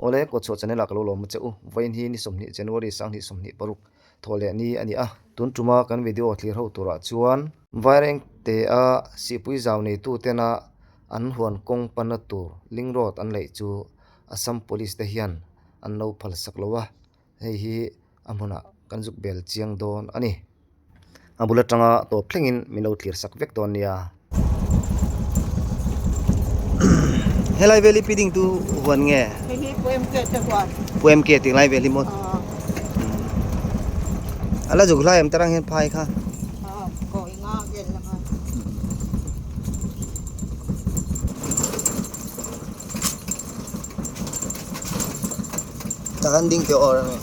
Awle, Kawtchhuah channel ah ka lo lawm a che u. Vawiin hi ni 20 January 2026 thawh leh ni a ni a. Tun tuma kan video thlir ho turah chuan Vairengte a sihpui zau neitu tena an huan kawng panna tur link road an laih chu Assam Police te hian an lo phal sak lo a, hei hi a hmunah kan zuk bel chiang dawn a ni. A bul atanga tawp thlengin min lo thlir sak vek dawn nia. Helai vel hi pi ding tu huan nge? Hei hi Pu MK te huan. Pu MK tih lai vel hi maw? A la zuk hlai em tarang hian phai kha. Kawi nga vel la ngai. Tahan ding te or ange.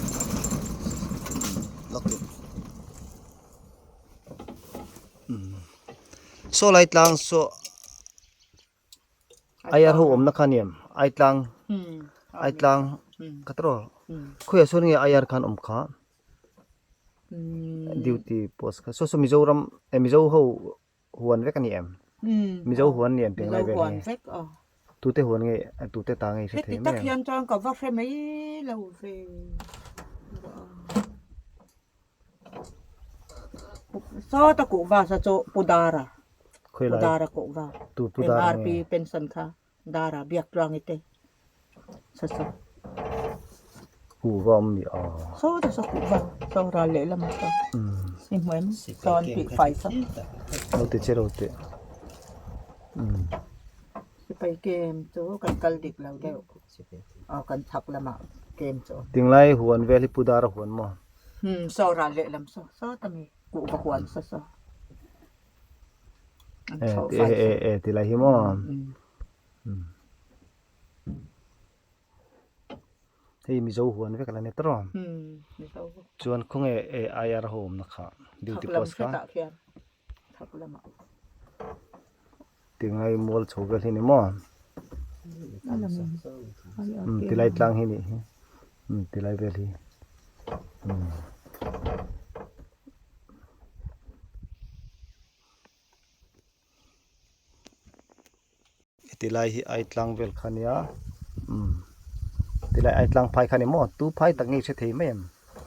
Lock it. Saw lai tlang saw aiar ho awmna kha aniam ai tlang ai tlang ka tawrh aw khawiah sawn nge aiar khan awm kha duty post kha saw saw Mizoram eh Mizo ho huan vek a ni em Mizo huan a ni em tih lai vel hi tute huan nge tute ta nge i hre thei mai ang. Heti tak hian chuan ka va hre mai lo ve. Sawta kuhva sa chu Pu Dara. Pu Dara kuhva. Tu Pu Dara MRP pension kha Dara biak tluangi te sa chu. Kuhva awm ni a. Sawta sa kuhva saw ral lehlam ah saw. I hmu em? Saw an tih fai sa. Lo ti che lo ti. Sipai kem chu kan kal dik lo deuh. Aw kan chhak lamah kem chu. Tinglai huan vel hi Pu Dara huan maw? Hmm, saw ral lehlam saw, saw ta mi kuhva huan saw saw. An chhoh fai saw. E, e, tilai hi maw? Hei Mizo huan vek ala ni tawrh a. Hmm, Mizo. Chuan khawnge AIR ho awmna kha, duty post kha. Chhak lam hretah khian, chhak lamah. Tingai mual chho vel hi ni maw? Tilai tlang hi nih hi. Tilai vel hi. Tilai hi ai tlang vel kha nia. Tilai ai tlang phai kha ni maw? Tu phai tak nge i hre thei mai em?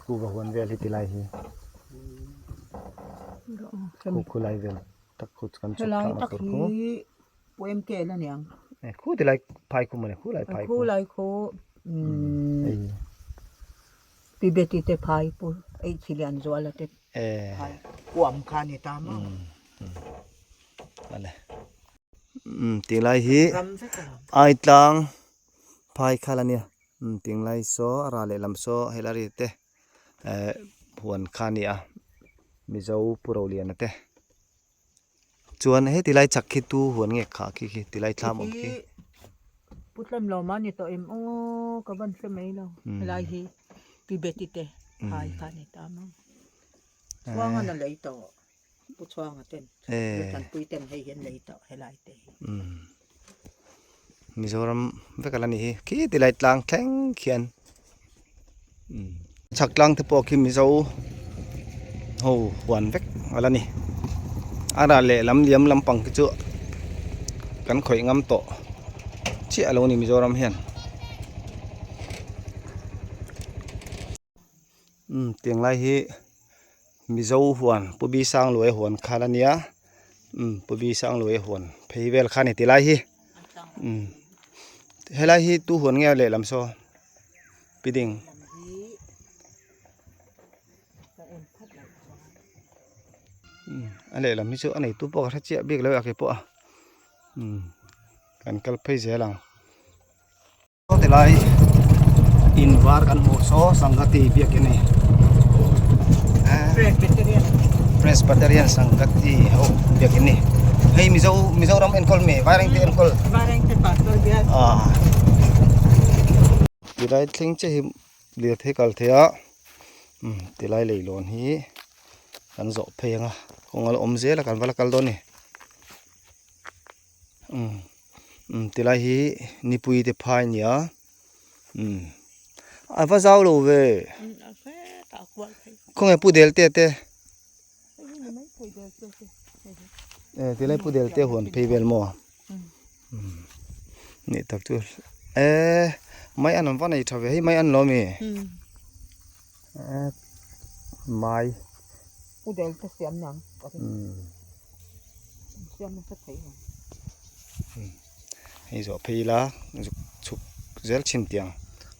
Kuva huan vel hi tilai hi. Khu khulai vel. Tak khu kan chhuk Helai thlakna tak tur khu. hi Pu MK la niang. E khu ti lai phai khu mawni khu lai phai khu. Khu lai khu Ei. Pi Betty te phai Pu Ei Chilian Zuala te phai kuam kha ni ta maw. Ale. Ti lai hi ai tlang phai kha la nia. Ting lai saw a ra lehlam saw Hillary te huan kha a ni a Mizo Pu Roliana te chuan heti lai chak khi tu huan nge khah khi khi ti lai thlam awm khi. Pu Tlem Lawma ni tawh em aw ka van hre mai lo helai hi Pi Betty te phai kha a ni ta maw Chhuanga na lei tawh Pu Chhuanga ten Pu ten hei hi an lei tawh helai te hi. Mizoram vek ala ni hi khi tilai tlang thleng khian chhak tlang te pawh khi Mizo ho huan vek ala ni a ral leh lam liam lampang te chu kan khawih ngam tawh chiah alo ni Mizoram hian tiang lai hi Mizo huan Pu Bi Sangluai huan kha la nia umm Pu Bi Sangluai huan phei vel kha a ni tilai hi umm helai hi tu huan nge lehlam saw pi ding umm a lehlam hi chu a neitu pawh ka hre chiah bik lo a ke pawh a umm kan kal phei zel ang. Tilai in var kan hmuh saw Sangati biakin a ni Presbyterian Sangati ho biakin a ni hei Mizo Mizoram enkawl mi Vairengte enkawl Vairengte pastor bial ah tilai thleng chiah hi lirthei kal thei a umm tilai leihlawn hi kan zawh phei ang a kawng a la awm zel a kan va la kal dawn a ni. Umm umm tilai hi nipui te phai a ni a umm a va zau lo ve khawnge pu del te te e tilai pu del te huan phei vel maw umm nih tak chu e Mai an an va nei tha ve hei mai an lo mi. Mai. Pu del te siam nang ka ring. Siam nasa thei lo. Hei zawh phei ila zuk chhuk zel thin tiang.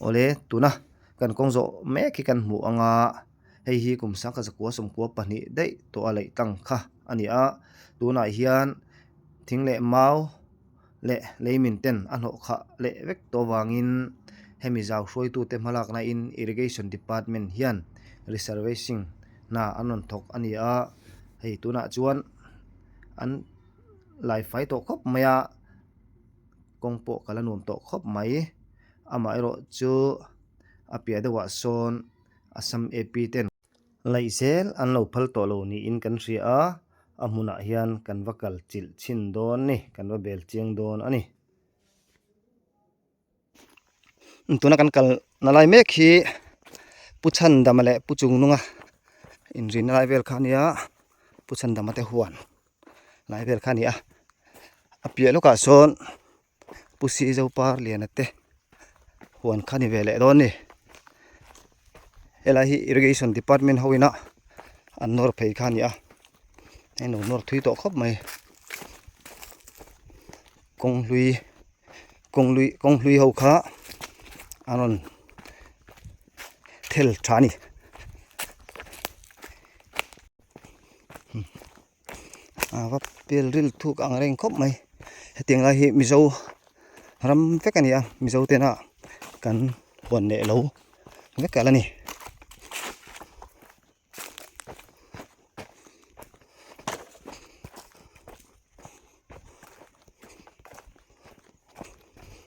Awle tuna kan kawng zawh mek hi kan hmuh anga hei hi kum sangkhat zakua sawmkua pahnih daih tawh a laih tlang kha a ni a tunah hian thing leh mau leh leimin ten a hnawh khah leh vek tawh avangin hemi zau hruaitute hmalakna in irrigation department hian reservacing hna an rawn thawk a ni a hei tunah chuan an lai fai tawh khawp mai a kawng pawh kal a nuam tawh khawp mai amaherawh chu a piah deuhah sawn Assam A_P ten Laih zel an lo phal tawh lo niin kan hria a, a hmunah hian kan va kal chilh chhin dawn a ni, kan va bel chiang dawn a ni. Tuna kan kal na lai mek hi Pu Chhandama leh Pu Chungnunga inrinna lai vel kha a nia, Pu Chhandama te huan lai vel kha a ni a, a piah lawkah sawn Pu Sizo Parliana te huan kha ni ve leh dawn a ni helai hi irrigation department ho ina an nawr phei kha a ni a hei lo nawr thui tawh khawp mai kawng hlui kawng hlui kawng hlui ho kha an rawn thel tha a ni. A va pel ril thuk ang reng khawp mai hetiang lai hi mizo ram vek a ni a mizo tena kan huan leh lo vek a la ni.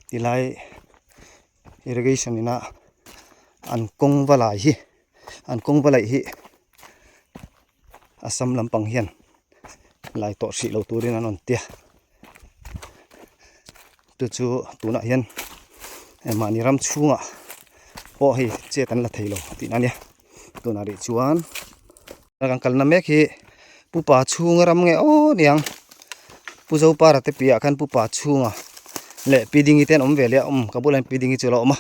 Tilai irrigation ina an kawng va lai hi an kawng va laih hi. Assam lampang hian lai tawh hrih lo turin an rawn tia chu chu tunah hian mahni ram chhungah pawh hei chet an la thei lo tihna a nia tunah rih chuan kan kalna mek hi pupa chhunga ram nge aw niang pu zopara te piahah khan pupa chhunga leh pi dingi te an awm ve leh a awm ka bulah hian pi dingi chu a lo awm a.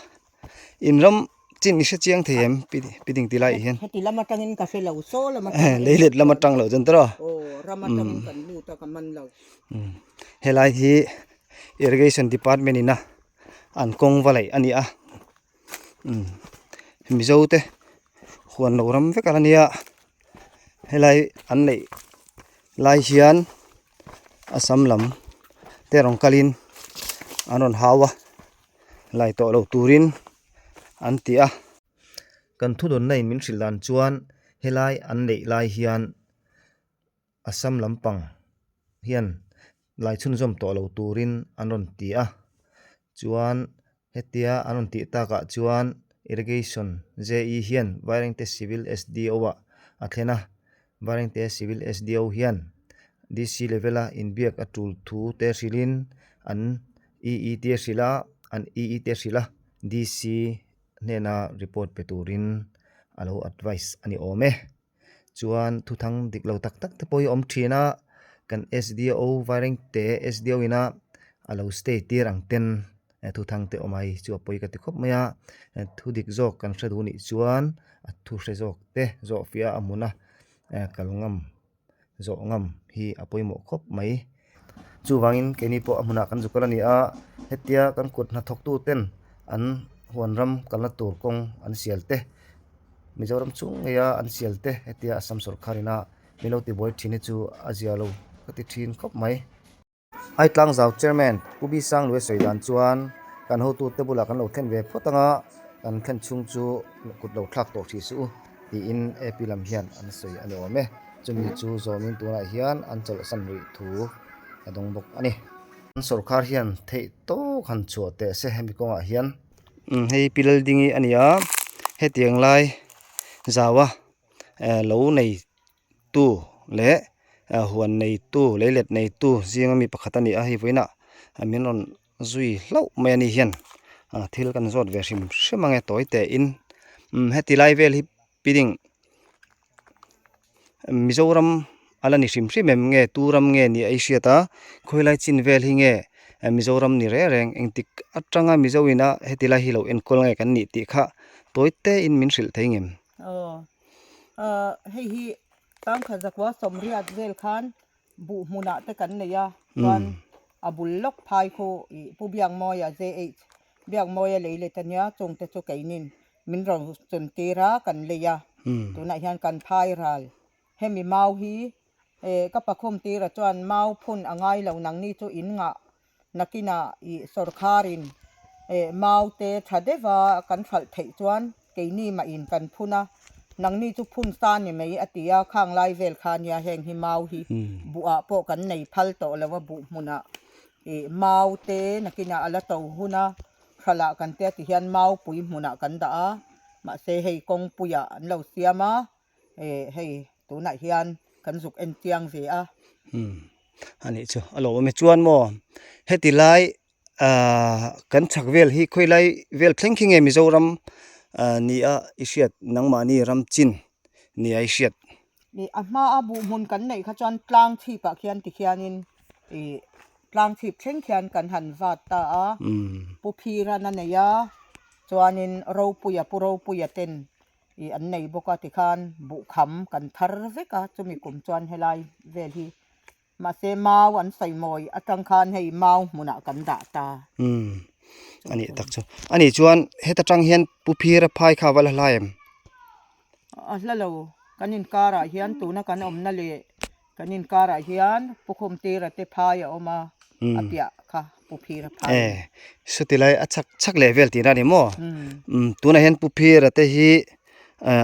In ram chin i hre chiang thei em pi pi ding ti lai hian. Heti lam atangin ka hre lo saw lam atangin. Lei let lam atang lo chuan tawh. Aw ram atangin kan lut a ka man lo. Helai hi irrigation department ina an kawng va laih a ni a. Mizo te huan lo ram vek a nia helai an laih lai hian Assam lam te rawn kalin an rawn hau a. Lai tawh lo turin an ti a. Kan thudawnna in min hrilh dan chuan helai an neih lai hian Assam lampang hian lai chhunzawm tawh lo turin an rawn ti a. Chuan hetia an rawn tih takah chuan Irrigation JE hian Vairengte Civil SDO ah a thlen a. Vairengte Civil SDO hian DC level a inbiak a tul thu te hrilhin an EE te a hrilh a, an EE te a hrilh a, DC hnena report pe turin a lo advice a ni awm e. Chuan thuthang dik lo tak tak te pawh hi a awm thin a, kan SDO Vairengte SDO ina a lo stay tir ang ten thuthang te awm a hei chu a pawi ka ti khawp mai a, thu dik zawk kan hre duh nih chuan a thu hre zawk te zawh fiah a hmun a kal ngam. zawh ngam hi a pawimawh khawp mai. Chuvangin keini pawh a hmunah kan zuk a ni a, hetia kan kut hnathawktu ten an huan ram kalna tur kawng an sial te, Mizoram chung ngeia an sial te hetia Assam sawrkar ina min lo tibuai thin hi chu a zia lo ka ti thin khawp mai. Aitlangzau Chairman Pu Bi Sanglue sawi dan chuan kan hotute bulah kan lo thlen ve phawt anga kan thlen chhung chu kut lo thlak tawh hrih suh u tiin AP lam hian an sawi a ni awm e. Chumi chu zawmin tunah hian an chawlhsan rih thu a dawng bawk a ni. An sawrkar hian theih tawk han chhuah teh se hemi kawngah hian. Hei Pi Laldingi a ni a, hetiang lai zaua lo nei tu leh huan neitu leilet neitu zinga mi pakhat a ni a hei vawiinah min rawn zui hlauh mai a ni hian thil kan zawt ve hrim hrim ang e tawi tein heti lai vel hi building Mizoram a la ni hrim hrim em nge tu ram nge ni a i hriat a khawilai chin vel hi nge. Mizoram ni reng reng engtik atanga Mizo ina heti lai hi lo enkawl nge kan nih tih kha tawi te in min hrilh thei ngem. Aw hei hi tangkha zakua sawmriat vel khan buh hmunah te kan nei a chuan a bul lawk phai khu ih Pu Biakmawia JH Biakmawia lei let ania chung te chu keinin min rawn chun tir a kan lei a tunah hian kan phai ral hemi mau hi eh ka pakhum tira chuan mau phun a ngai lo nangni chu in ngah nakinah ih sawrkharin eh mau te tha deuha kan hralh theih chuan keini mah in kan phun a nangni chu phun sa ni mai a ti a khang lai vel kha nia heng hi mau hi buhah pawh kan nei phal tawh lo a buh hmunah ih mau te nakinah a la to hun a hralh ah kan tia ti hian mau pui hmunah kan dah a mahse hei kawngpuiah an lo siam a. Eh hei tunah hian kan zuk en chiang ve a. Hmm a nih chu a lawm awm e chuan maw heti lai ah kan chhak vel hi khawi lai vel thleng khi nge Mizoram ah ni a i hriat nangmahni ram chin ni a i hriat. Ih a hma a buh hmun kan neih kha chuan tlang chhip ah khian ti khianin ih tlang chhip thleng khian kan han vat ta a Pu Phiran a nei a chuanin Ropuia Pu Ropuia ten ih an nei bawk a tikhan buhkham kan thar vek a chumi kum chuan helai vel hi mahse mau an sawi mawi atang khan hei mau hmunah kan dah ta. Umm a nih tak chu a nih chuan heta tang hian pu phira phai kha a va la hlai em? A hla lo kan inkarah hian tuna kan awmna leh Kan inkarah hian Pu Khumtira te phai a awm a, a piah kha Pu Phira phai a ni. E, chuti lai a chhak chhak leh vel tihna a ni maw? Umm, tunah hian Pu Phira te hi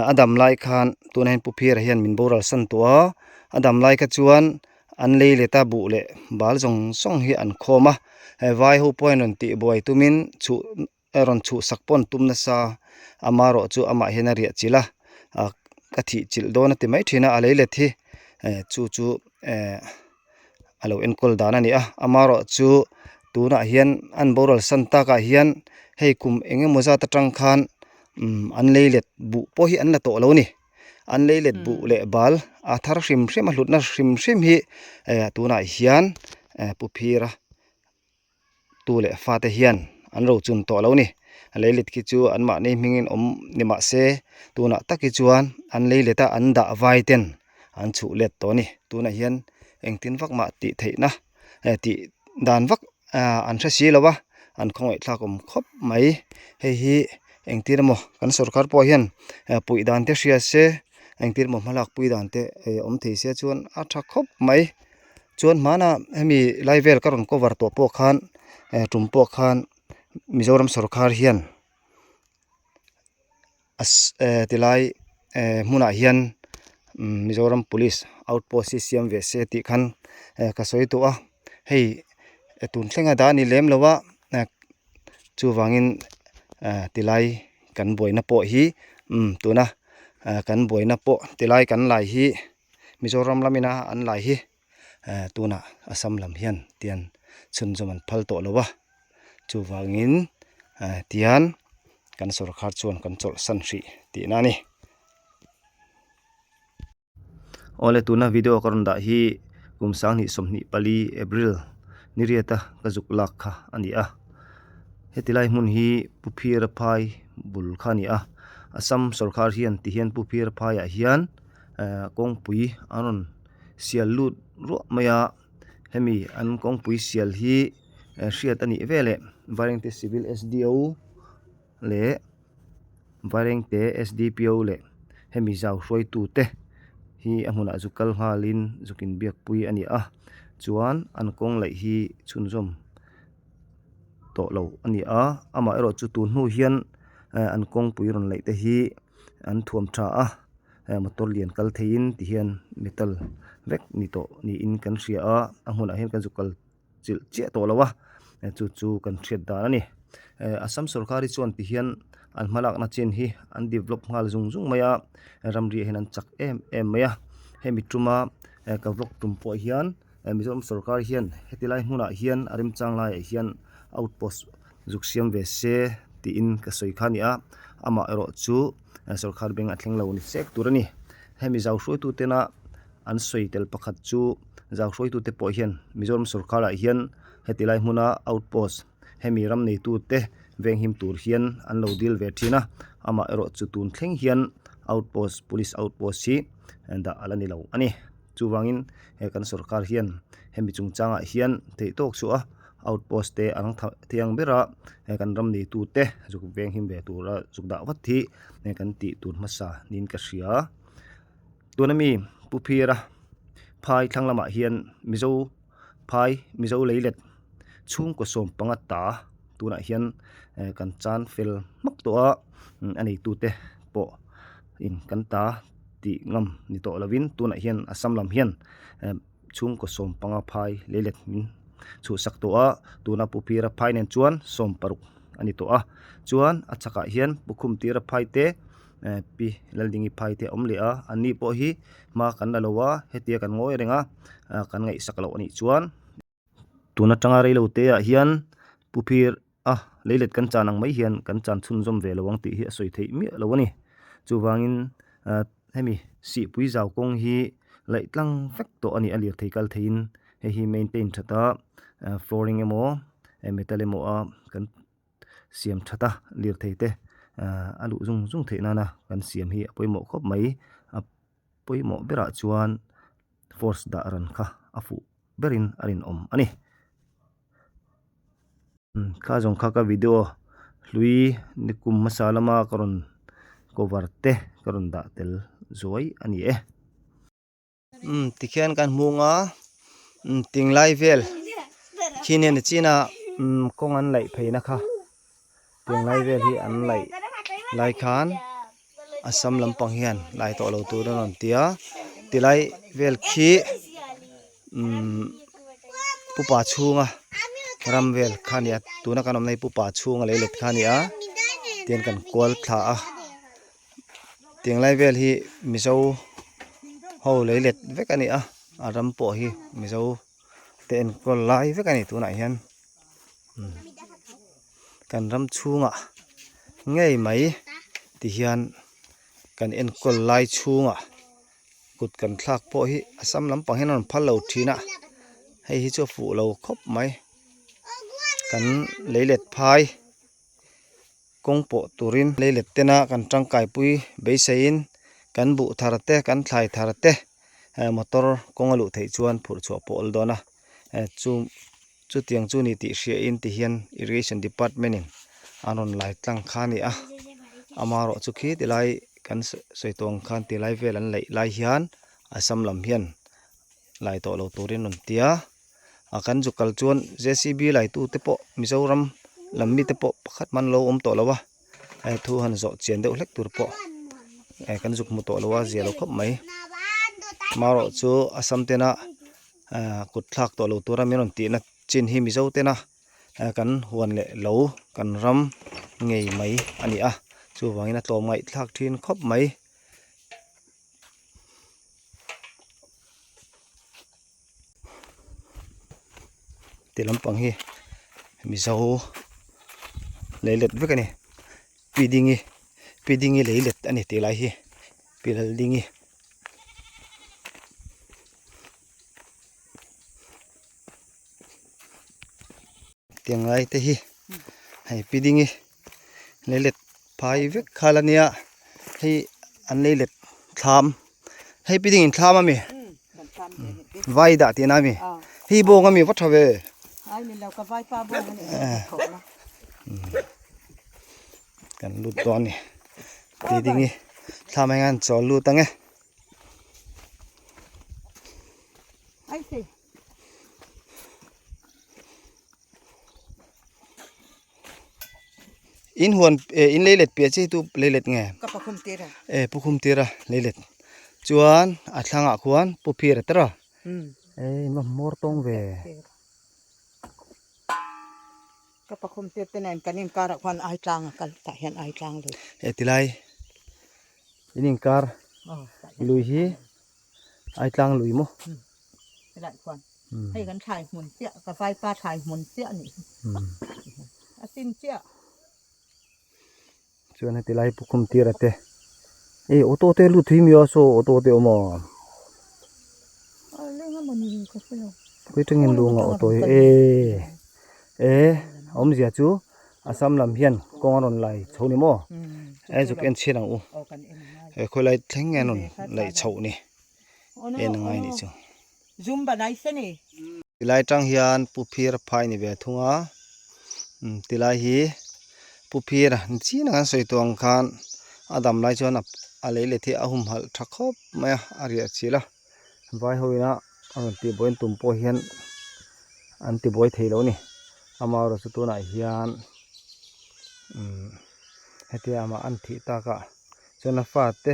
a dam lai khan tunah hian Pu Phira hian min boral san tawh a, a dam lai kha chuan an lei let a buh leh bal zawng zawng hi an khawm a, vai ho pawhin rawn tihbuai tumin chhuh rawn chhuhsak pawh an tum nasa a, amaherawh chu amah hian a riah chilh a, ah ka thih chilh dawn a ti mai thin a, a lei let hi eh chu chu eh a lo enkawl dan a ni a, amaherawh chu tunah hian an boral san takah hian hei kum eng emaw zat atang khan umm an lei let buh pawh hi an la tawh lo a ni, an lei let buh leh bal a thar hrim hrim a hlutna hrim hrim hi eh tunah hian eh pu phira. Tu leh fate hian an ro chun tawh lo ni. A leilet khi chu anmahni hmingin awm ni mah se tunah tak hi chuan an leilet a an dah vai ten an chhuh let tawh a ni. Tunah hian engtin vak mah tih theihna eh tih dan vak an hre si lo a, an khawngaihthlak awm khawp mai. Hei hi engtir emaw kan sorkar pawh hian puih dan te hria se engtir emaw hmalak pui dan te awm thei se chuan a tha khawp mai. Chuan hmana hemi lai vel ka rawn cover tawh pawh khan eh tum pawh khan Mizoram sorkar hian eh tilai eh hmunah hian Mizoram police outpost hi siam ve se tih khan eh ka sawi tawh a hei tun thlenga dah a ni lem lo a chuvangin eh tilai kan buaina pawh hi tuna kan buaina pawh tilai kan lai hi. Mizoram lamina an lai hi eh tunah Assam lam hian tian chhunzawm an phal tawh lo a, chuvangin eh tian kan sawrkhar chuan kan chawlhsan hrih tihna a ni. Awle tuna video ka rawn dah hi kum 2024 April ni riata ka zuk lak kha a ni a, heti lai hmun hi Pu Phira phai bul kha a ni a, Assam sawrkhar hian tihian Pu Phira phaiah hian. eh kawngpui an rawn sial lut ruah mai a hemi an kawngpui sial hi eh hriat a nih veleh Vairengte civil S D O leh Vairengte S D P O leh hemi zau hruaitu te hi a hmunah zu kal nghalin zuk inbiak pui a ni a chuan an kawng laih hi chhunzawm tawh lo a ni a amaherawh chu tun hnu hian eh an kawngpui rawn laih te hi an thuam tha a. eh motor lian kal theiin ti hian metal vek ni tawh niin kan hria a a hmunah hian kan zu kal chilh chiah tawh lo a eh chu chu kan hriat dan a ni eh Assam sorkar hi chuan ti hian an hmalakna chin hi an develop nghal zung zung mai a ramri ah hian an chak em em mai a hemi tuma eh ka vlog tum pawh hian eh Mizoram sorkar hian heti lai hmunah hian a remchang laiah hian outpost zuk siam ve se tiin ka sawi kha a ni a amah erawh chu. Sorkar bank a thleng lo ni sek tur a ni. Hemi zau hruaitu tena an sawi tel pakhat chu zau hruaitu te pawh hian Mizoram sorkarah hian. Heti lai hmuna outpost hemi ram neitute venghim tur hian an lo dil ve thin a, amah erawh chu tun thleng hian outpost police outpost hi dah a la ni lo a ni. Chuvangin he kan sorkar hian hemi chungchangah hian theih tawk chu a outpost te a rang thei ang ber a, he kan ram neitute zuk venghim ve tura zuk dah vat hi kan tih tur hmasa niin ka hria. Tuna mi Pu Phira phai thlang lamah hian Mizo phai Mizo leilet chhungkaw sawm panga ta tunah hian kan chan fel hmak tawh a a neitute pawh in kan ta tih ngam ni tawh lovin tunah hian Assam lam hian chhungkaw sawm panga phai leilet min chhuhsak tawh a tuna Pu Phira phai nen chuan 16 a ni tawh a chuan a chhakah hian Pu Khumtira phai te. Pi Laldingi phai te a awm leh a, an ni pawh hi hma kan la lo a, hetia kan ngawi reng a, kan ngaihsak loh a nih chuan. Tun atanga reilo te ah hian Pu Phir a leilet kan chan ang mai hian kan chan chhunzawm ve lo ang tih hi a sawi theih miah lo a ni. Chuvangin hemi Sihpui zau kawng hi laih tlang vek tawh a ni a lirthei kal theiin hei hi maintain that a flooring emaw metal emaw a kan siam that a lirthei te a luh zung zung theih nana kan siam hi a pawimawh khawp mai a pawimawh berah chuan force dah ran kha a fuh berin a rinawm a ni kha zawng kha ka video hlui nikum hmasa lama ka rawn cover te ka rawn dah tel zuai a ni e. Umm tikhian kan hmung a umm tinglai vel khi nen a chin a umm kawng an laih phei na kha tinglai vel hi an laih lai khan Assam lampang hian lai tawh lo tur a rawn ti a tilai vel khi umm pupa chhunga ram vel kha a ni a tuna kan awmna hi pupa chhunga leilet kha a ni a tihian kan kual thla a. Tiang lai vel hi mizo ho leilet vek a ni a a ram pawh hi mizo te enkawl lai vek a ni tunah hian kan ram chhungah ngei mai ti hian kan enkawl lai chhungah kut kan thlak pawh hi a sam lampang hian a rawn phal lo thin a hei hi chu a fuh lo khawp mai kan leilet phai. Kawng pawh turin leilet tena kan tangkaipui beiseiin kan buh thar te kan thlai thar te motor kawng a luh theih chuan phurh chhuah pawh a awl dawn a chu chutiang chu ni tih hriain ti hian irrigation department in an rawn lai tlang kha a ni a amaherawh chu khi tilai kan sawi tawh ang khan tilai vel an laih lai hian Assam lam hian lai tawh lo turin rawn ti a. A kan zu kal chuan JCB laitu te pawh Mizoram lam mi te pawh pakhat man lo awm tawh lo a hei thu han zawh chian deuh hlek tur pawh eh kan zuk hmu tawh lo a zia lo khawp mai marawh chu Assam tena ah kut thlak tawh lo tura min rawn tihna chin hi Mizo tena kan huan leh lo kan ram ngei mai a ni a chuvangin a tlawm ngaihthlak thin khawp mai. Ti lampang hi mizo leilet vek a ni pi dingi pi dingi leilet a ni tih lai hi pi lal dingi. Tiang lai te hi hei pi dingi leilet phai vek khal a nia hei an leilet thlam hei pi dingin thlam a mi vai dah tihna a mi hei bawng a mi va tha ve kan lut dawn a ni pi dingi thlam ah hian chawl lut ang e. In huan eh in leilet piah chiah hi tu leilet nge? Ka pakhum tir a. Eh pakhum tir a leilet. Chuan a thlangah khuan pu phir a tar a. Eh in va hmawr tawng ve. Ka pakhum tir te nen kan inkarah khuan ai tlang a kal tah hian ai tlang lui. Eh tilai in inkar lui hi Ai tlang lui maw? Helai khuan hei kan thlai hmun chiah ka vaipa thlai hmun chiah a nih hi a chin chiah. Chuan heti lai pu khum tir a te ei auto te lut thei mi a saw auto te awm a. A leng a mawni ka hre lo. Khawi tangin lung a auto hi e e awmzia chu Assam lam hian kawng a rawn lai chho ni maw e zuk en chhiat ang u he khawilai thleng nge an rawn laih chhoh ni en a ngai nih chu. Tilai tang hian pu phir a phai ni ve thung a tilai hi pu phir a ni chin a kan sawi tawh ang khan a dam lai chuan a lei let hi a humhalh tha khawp mai a a riah chilh a vai ho ina a rawn tih buai an tum pawh hian an ti buai thei lo a ni amaherawhchu chu tunah hian umm hetia amah an thih takah chuan a fate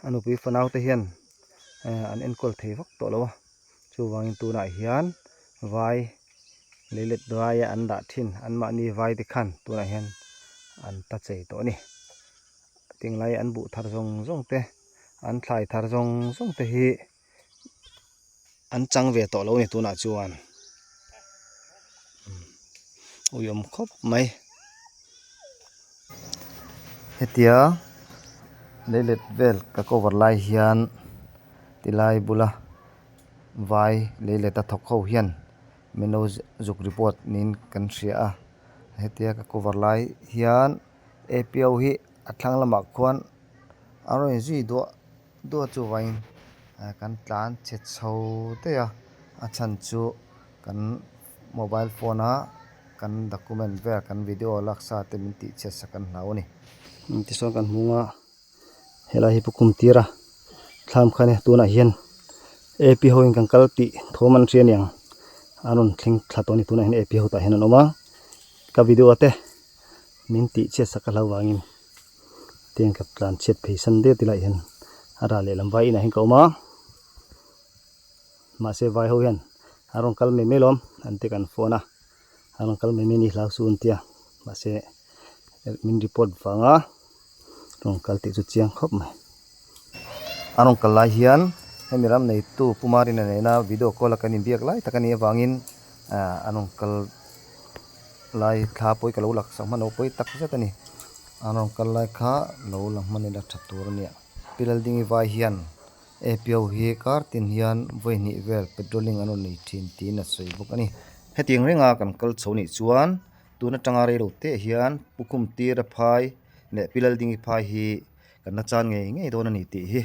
a nupui fanau te hian eh an enkawl thei vak tawh lo a chuvangin tunah hian vai leilet vaia an dah thin anmahni vai te khan tunah hian an ta chei tawh a ni tinglai an buh thar zawng zawng te an thlai thar zawng zawng te hi an chang ve tawh lo a ni tunah chuan uiawm khawp mai hetia leilet vel ka cover lai hian tilai bula vai leilet a thawk ho hian min lo zuk report niin kan hria a hetia ka cover lai hian A_P_O hi a thlang lamah khuan a rawn inzui duah duah chuvangin kan tlan chhe chho daih a a chhan chu kan mobile phone a kan document vel kan video laksa te min tih chhiat sak kan hlau a ni. Tichuan kan hmung a helai hi pu kum tir a thlam kha nia tunah hian A_P ho in kan kal tih thawm an hria aniang a rawn thleng thla tawh a ni tunah hian A_P ho tah hian an awm a ka video te min tih chhiat sak a hlau vangin tiang ka tlan chhiat phei san der tilai hian a rah lehlam vai inah hian ka awm a mahse vai ho hian a rawn kal mai mai lawm an ti kan phone a a rawn kal mai mai ni hlau su an tia mahse min report vanga rawn kal tih chu chiang khawp mai a rawn kal lai hian hemi ram neitu Pu Marina nena video call a kan inbiak lai tak a nih avangin ah a rawn kal lai thla pawh hi ka lo lak sak hman lo pawi tak zet a ni a rawn kal lai kha lo la hman ila tha tur a nia Pi Laldingi vai hian A_P_O hi kar tin hian vawi hnih vel patrolling an rawn nei thin tiin a sawi bawk a ni hetiang renga kan kal chho nih chuan tun atanga rei lo teh hian Pu Khum Tira phai leh Pi Laldingi phai hi kan la chan ngei ngei dawn a ni tih hi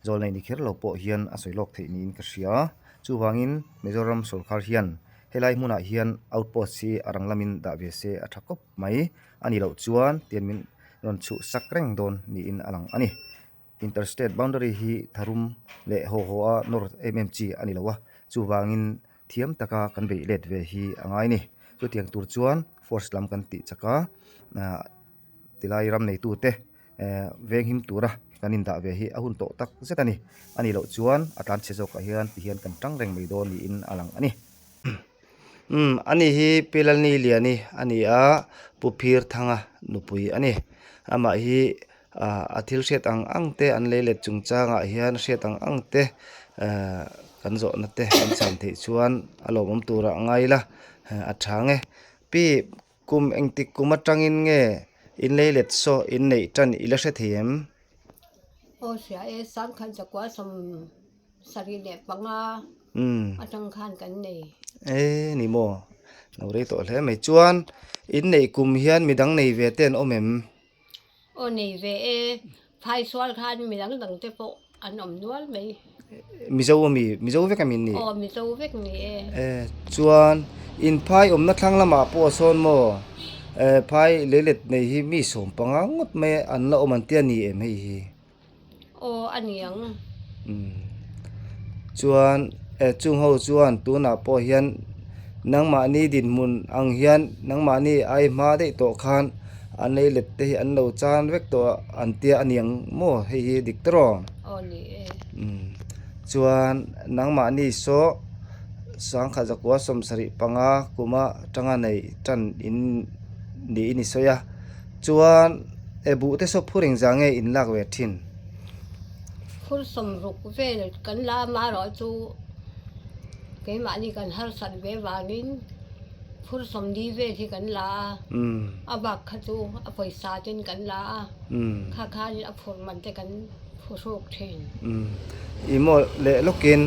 zawl nei ni kher lo pawh hian a sawi lawk theih niin ka hria. Chuvangin Mizoram sorkar hian helai hmunah hian outpost hi a rang lamin dah ve se a tha khawp mai a nih loh chuan tian min rawn chhuh sak reng dawn niin a lang a ni. Interstate boundary hi tharum leh haw haw a nawr em em chi a ni lo a, chuvangin thiam taka kan beih let ve hi a ngai a ni. Chutiang tur chuan force lam kan tih chak a, tilai ram neitute eh veng him tura kan indah ve hi a hun tawh tak zet a ni a nih loh chuan a tlan chhe zawkah hian ti hian kan tang reng mai dawn niin a lang a ni umm ani hi Pi Lalni Liani a ni a Pu Phir Thanga nupui a ni amah hi ah a thil hriat ang ang te an lei let chung changah hian hriat ang ang te eh kan zawhna te kan chhan theih chuan a lawmawm turah a ngai ila a tha ang e Pi Kum engtik kum atangin nge in lei let saw in neih tan i la hre thei em? Aw hria e, Sangkhat zakua 75 atang khan kan nei. E ni maw, lo rei tawh hle mai. Chuan in neih kum hian midang nei ve te an awm em? Aw nei ve e, Phaisual khan midang dang te pawh an awm nual mai. Mizo ami, Mizo vek ami ni? Aw Mizo vek ni e. E chuan in phai awmna thlang lamah pawh a sawn maw? E phai leilet nei hi mi 15 ngawt mai an la awm an tia ni em hei hi? Aw a ni ang. Umm chuan e chung ho chuan tunah pawh hian nangmahni dinhmun ang hian nangmahni ai hma daih tawh khan an lei let te hi an lo chan vek tawh a an tia a niang maw hei hi dik ta rawh. Aw ni e. Umm chuan nangmahni saw 1975 kuma tanga nei tan in niin i sawi a chuan e buh te saw phur engzah nge in lak ve thin? Phur 60 vel kan la amaherawh chu keimahni kan harsat ve vangin phur 40 vel hi kan la a, a bak kha chu a pawisa ten kan la a, kha khanin a phur man te kan phuhruk thin. I maw leh lawkin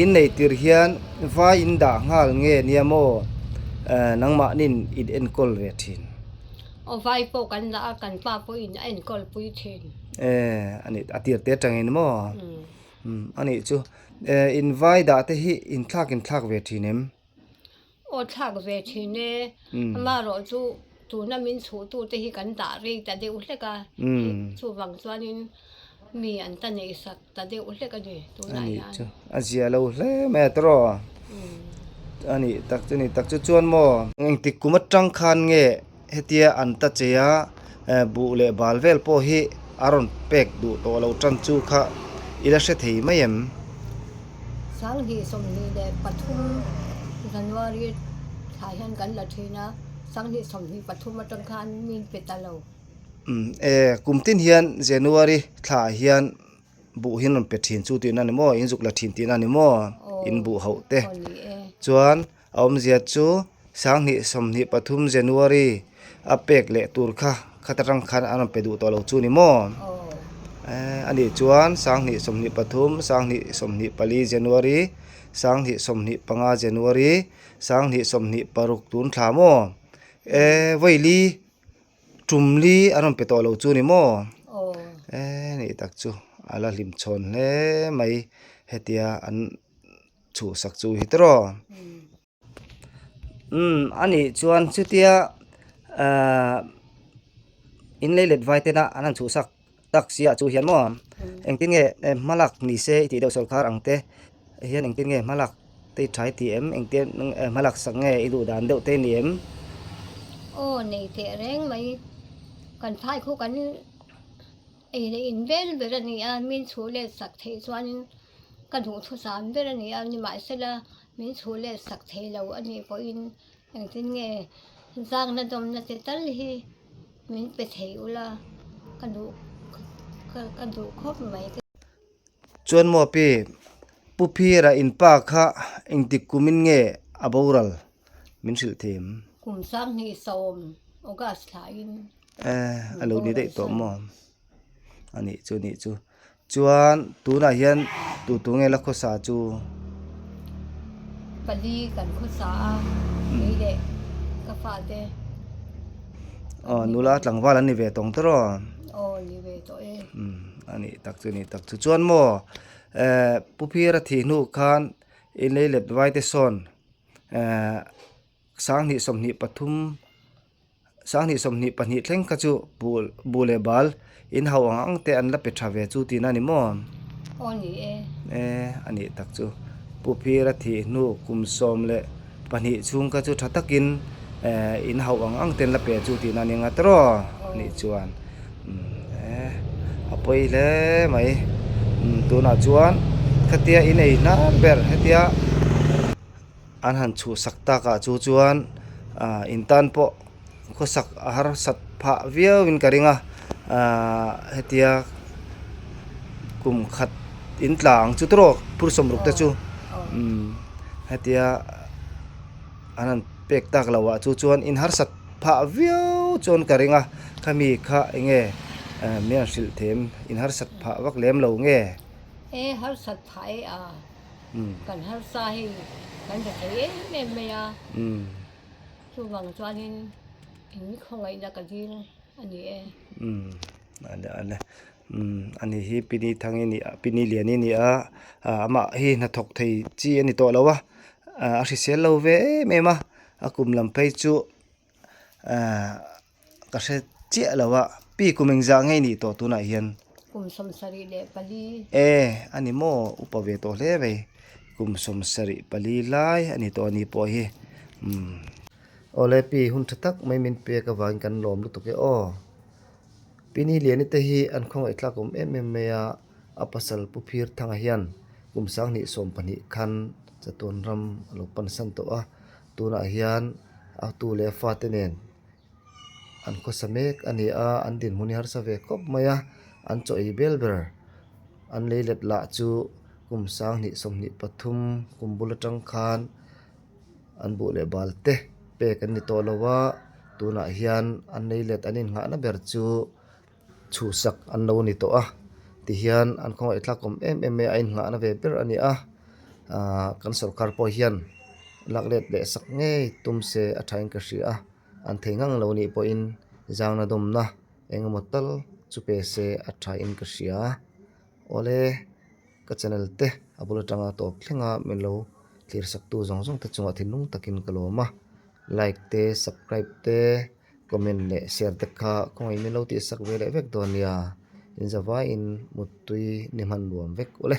In nei tir hian vai in dah nghal nge nia maw nangmahnin in enkawl ve thin? Aw vai pawh kan dah a, kan pa pawhin a enkawl pui thin. A nih a tir te atangin maw? A nih chu. In vai dah te hi in thlak in thlak ve thin em? Aw thlak ve thin e, amaherawh chu tuna min chhuhtute hi kan dah rei ta deuh hlek a, chuvang chuanin mi an ta neih sak ta deuh hlek a ni tunah hian. A nih chu, a zia lo hle mai a tawrh aw. A nih tak chu ni tak chu chuan maw. Engtik kum atang khan nge hetia an ta che a, buh leh bal vel pawh hi a rawn pek duh tawh lo tan chu kha i la hre thei mai em? 2023 January thla hian kan la thin a, 2023 atang khan min pe ta lo. Umm e, kum tin hian January thla ah hian buh hi an rawn pe thin chu tihna a ni maw? In zuk la thin tihna a ni maw? In buh hauh te chuan A awmzia chu 2023 January a pek leh tur kha khat atang khan an rawn pe duh tawh lo chu ni maw? A nih chuan 2023, 2024 January, 2025 January, 2026 tun thla maw? E vawi tum li an rawn pe tawh lo chu ni maw? E nih tak chu a la hlim chhawn hle mai hetia an chhuhsak chu hi tawh umm a nih chuan chutia ahh in lei let vai tena an han chhuhsak tak sia chu hian maw engtin nge hmalak ni se i tih deuh sawrkar ang te hian engtin nge hmalak te i tha i tih em engtin hmalak sak nge i duh dan deuh te ni em. Aw nei teh reng mai kan phai khu kan ei leh in vel ber a ni a min chhuh let sak theih chuanin Ka duhthusam ber a ni a, nimahsela min chhuh leh sak thei lo a nih pawhin engtin nge zangna dawmna te tal hi min pe thei ula ka duh ka duh khawp mai. Chuan maw pi, Pu Phira in pa kha engtik kumin nge a boral min hrilh thei em? Kum 2010 August thlain. Eh, a lo ni daih tawh maw? A nih chu nih chu. Chuan tunah hian tu tu nge la khawsa chu? Pali kan khawsa a, kei leh ka fate. Aw nula tlangval an ni ve tawng tawh rawh. Aw ni ve tawh e. Umm a nih tak chu nih tak chu. Chuan maw eh Pu Phira thih hnu khan in lei let vai te sawn eh 2023 2022 thleng kha chu buh buh leh bal in hauh ang ang te an la pe tha ve chu tihna a ni maw? Aw ni e. E a nih tak chu. Pu Phira thih hnu kum 12 chhung kha chu tha takin in hauh ang ang te an la pe chu tihna a ni nga tawh a nih chuan e a pawi hle mai. Tunah chuan khatia in ei hnar ber hetia. An han chhuhsak takah chu chuan ah in tan pawh khawsak a harsat phah viau in ka ring a ah hetia kum khat in tla ang chu tawrh phur sawmruk te chu umm hetia an han pek tak loh ah chu chuan in harsat phah viau chuan ka ring a khami kha eng nge min han hrilh them in harsat phah vak lem lo nge. E harsat phah e a. Kan harsa hei kan hre thei em em mai a, chuvang chuanin in khawngaihna ka dil a ni e. Ale ale ani hi Pini Thangi ni a Pini Liani ni a amah hi hnathawk thei chi a ni tawh lo a a hrisel lo ve em em a a kum lam phei chu Ka hre chiah lo a, pi kum engzah ngei nih tawh tunah hian? Kum 74. E, a ni maw? Upa ve tawh hle mai. Kum 74 lai a ni tawh a ni pawh hi. Umm. Awle pi, hun tha tak mai min pek avangin kan lawm lutuk e aw. Pi Ni Liani te hi an khawngaih tlak awm em em mai a, a pasal Pu Phir Thanga hian kum 2020 khan chatuan ram a lo pansan tawh a, tunah hian a tu leh a fate nen an khawsa mek a ni a an dinhmun hi harsa ve khawp mai a an chaw ei bel ber an lei let lah chu kum 2023 kum bul atang khan an buh leh bal te pek an ni tawh lo a tunah hian an lei let an innghahna ber chu chhuhsak an lo ni tawh a tihian an khawngaih thlak awm em em mai a a innghahna ve ber a ni a. Ahh kan sorkar pawh hian lak let leh sak ngei tum se a thain ka hria a, an thei ngang lo nih pawhin zangna dawmna eng emaw tal chu pe se a thain ka hria. Awle ka channel te a bul atanga tawp thlenga min lo thlir sak tu zawng zawng te chungah thinlung takin ka lawm a, like te subscribe te comment leh share te kha khawngaih min lo tihsak ve leh vek dawn nia, inzavaiin muttui ni hman nuam vek ule.